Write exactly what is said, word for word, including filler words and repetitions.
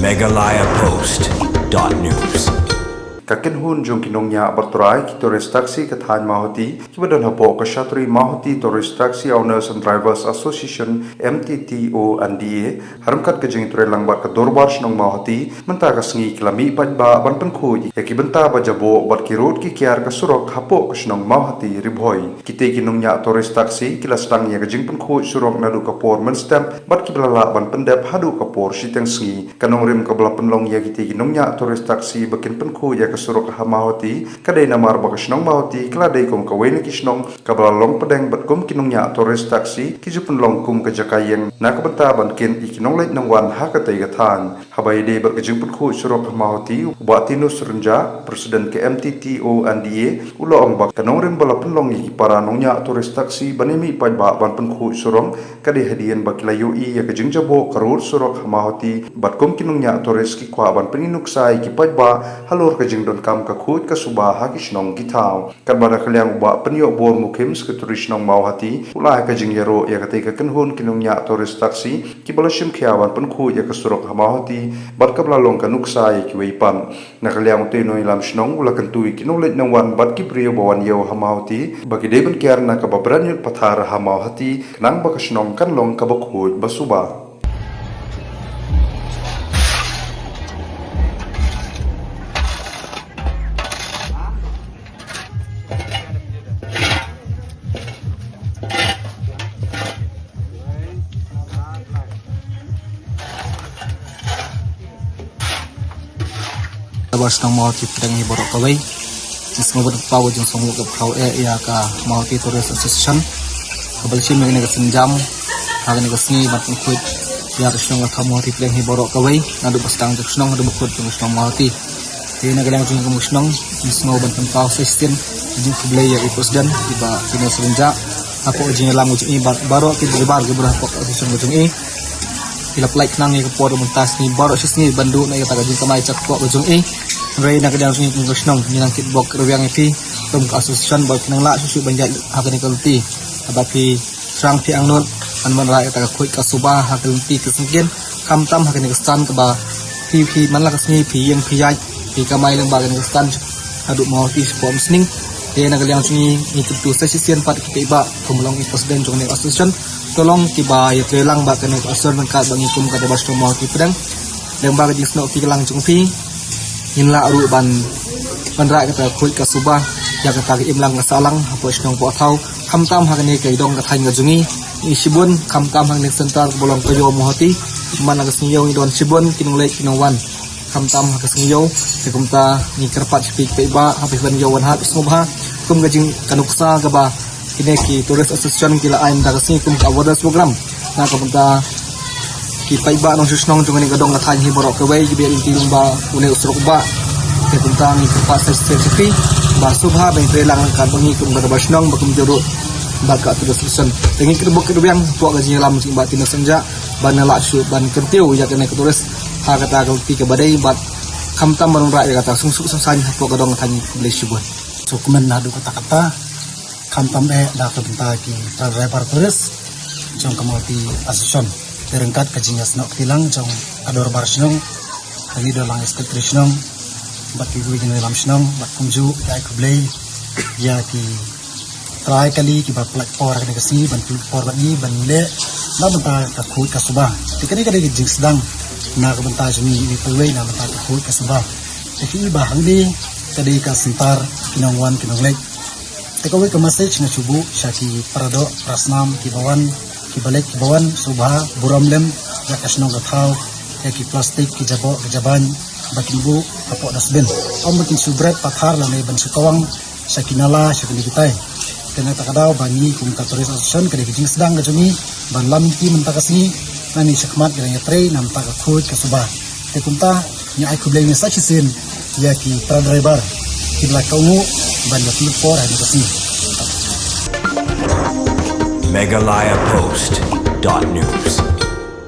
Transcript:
Meghalaya Post dot news. Ka kynhun jong ki nongñiah bad trai ki tourist taxi ka thaiñ Mawhati, kiba don hapoh ka shatri Mawhati Tourist Taxi Owners and Drivers Association, M T T O and D A, ha ryngkat ka jingïatreilang bad ka Dorbar Shnong Mawhati, mynta ka sngi ki la mih paidbah ban pynkhuid ïa ki bynta ba jaboh bad ki rud ki kiar ka surok hapoh ka shnong Mawhati, Ri Bhoi. Kitei ki nongñiah tourist taxi ki la sdang ïa ka jingpynkhuid surok naduh ka por mynstep bad kiba la lah ban pyndep haduh ka por shiteng sngi. Ka nongrim kaba la pynlong ïa kitei ki nongñiah tourist taxi ba kin pynkhuid ïa ka surok ha Mawhati ka dei namar ba ka shnong Mawhati ka la dei kum kawei na ki shnong kaba la long pdeng bad kum ki nongñiah tourist taxi ki ju pynlong kum ka jaka ïeng na ka bynta ban kit ïa ki nongleit nongwan ha katei ka thaiñ. Haba ïadei bad ka jingpynkhuid surok ha Mawhati, u Bah Tinus Rynjah, President ka M T T O and D A, u la ong ba ka nongrim ba la pynlong ïa ki para nongñiah tourist taxi ban ïa mih paidbah ban pynkhuid surok ka dei hadien ba ki la ïohi ïa ka jingjaboh ka rud surok ha Mawhati bad kum ki nongñiah tourist ki kwah ban pynïanuksa ïa ki paidbah halor ka jingdonkam ka khuid ka suba ha ki shnong ki thaw. Katba na ka liang u Bah Pynïohbor Mukhim, Secretary Shnong Mawhati, u la ai ka jingïaroh ïa katei ka kynhun ki nongñiah tourist taxi kiba la shim khia ban pynkhuid ïa ka surok ha Mawhati bad kaba la long ka nuksa ïa kiwei pat. Na ka liang utei u nongïalam shnong u la kyntu ïa ki nongleit nongwan bad ki briew ba wan ïew ha Mawhati ba ki dei ban kiar na kaba bret ñiut pathar ha Mawhati khnang ba ka shnong kan long kaba khuid ba suba. Dorbar Shnong Mawhati pdeng hi baroh kawei. Jingsngewbha bad ka jingsngewbha ka phrau eh ïa ka Mawhati Tourist Association kaba la shim ïa kane ka sienjam ha kane ka sngi ban pynkhuid ïa ka shnong ka thaw Mawhati pdeng hi baroh kawei, naduh ba sdang jong ka shnong haduh ba khuid jong ka shnong Mawhati. Te na ka liang jong ngi kum ka shnong, ngi sngew ban pynpaw sa shisien ka jingkhublei ïa i President, i Bah Tinus Rynjah, hapoh ka jingïalam ka jong i bad baroh ki driver kiba don hapoh ka association ka jong i. Ki la pynlait khnang ïa ka por mynta sngi baroh shi sngi ban duh na ïa kata ka jingkamai jakpoh ka jong i. Hynrei na ka liang jong ngi kum ka shnong, ngi nang kitbok kyrwiang ïa phi kum ka association ba phi nang lah shuh shuh ban ïaid ha kane ka lynti. Haba phi thrang phi angnud ban wanrah ïa kata ka khuid ka suba ha ka lynti ka syngkien. Khamtam ha kane ka stand kaba phi, phi man la ka sngi phi ïeng phi ïaid, phi kamai lyngba kane ka stand haduh Mawhati shapoh Umsning. Te na ka liang jong ngi, ngi kyntu sa shisien pat ïa phi paidbah, kum long i President jong kane ka association, to long kiba ïatreilang bad kane ka association ryngkat bad ngi kum ka Dorbar Shnong Mawhati pdeng. Lyngba ka jingsnoh kti klang jong phi, ngin lah ruh ban wanrah ïa kata ka khuid ka suba ïa kata ka imlang ka sahlang hapoh shnong hapoh thaw. Khamtam ha kane ka dong ka thaiñ ka jong ngi, ngi shibun, khamtam ha kane ka center kaba long ka ïew Mawhati. Man la ka sngi ïew ngi don shibun ki nongleit ki nongwan khamtam ha ka sngi ïew. Te kumta ngi kyrpad sha phi paidbah, haba phi wan ïew wan hap sngewbha kum ka jing ka nuksa kaba kine ki Tourist Association ki la ai mynta ka sngi kum ka awareness program na ka bynta ki paidbah nongshong shnong jong kane ka dong ka thaiñ hi baroh kawei kiba ïaid lynti lyngba une u surok bah. Te kumta ngi kyrpad sa shisien sha phi ba sngewbha ban ïatreilang ryngkat bad ngi kum ka Dorbar Shnong bad kumjuh ruh bad ka Tourist Association. Te ngi kyrpad kyrpad hapoh ka jingïalam jong i Bah Tinus Rynjah ba ngi lah shuh ban kyntiew ïa kane ka tourist ha kata ka lynti kaba dei bad khamtam ban wanrah ïa kata ka jingsuk jingsaiñ hapoh ka dong ka thaiñ. Khublei shibun. Sngewkmen naduh katta katta, khamtam eh na ka bynta ki para driver tourist jong ka Mawhati Association. Te ryngkat ka jingïasnoh kti lang jong ka Dorbar Shnong, ka Leader lang, Secretary Shnong bad kiwei ki nongïalam shnong bad kumjuh ïa ai khublei ïa ki trai kali kiba pynlait por ha kane ka sngi ban pynlait por bad ngi ban leh na ka bynta ka khuid ka suba. Te kane ka dei ka jingsdang na ka bynta jong ngi iwei pa iwei na ka bynta ka khuid ka suba. Te ki i ba hangne ka dei ka center ki nongwan ki nongleit. Te kawei ka message nga shu buh sha ki para doh para snam kiba wan, kiba leit kiba wan, sngewbha burom lem ïa ka shnong ka thaw ïa ki plastik ki jaboh ki jaban ba kin buh hapoh dustbin. Ym ba kin shu bret pathar lane ban shu kawang sha ki nala sha kine kitai. Te na kata ka daw ba ngi kum ka Tourist Association ka dei ka jingsdang ka jong ngi ban lam ki mynta ka sngi, nangta shakhmat ki dang ïatrei na ka bynta ka khuid ka suba. Te kumta ngi ai khublei ngi sa shisien ïa ki para driver kiba la kohnguh ban ïa pynlut por ha kane ka sngi. Meghalaya Post dot news.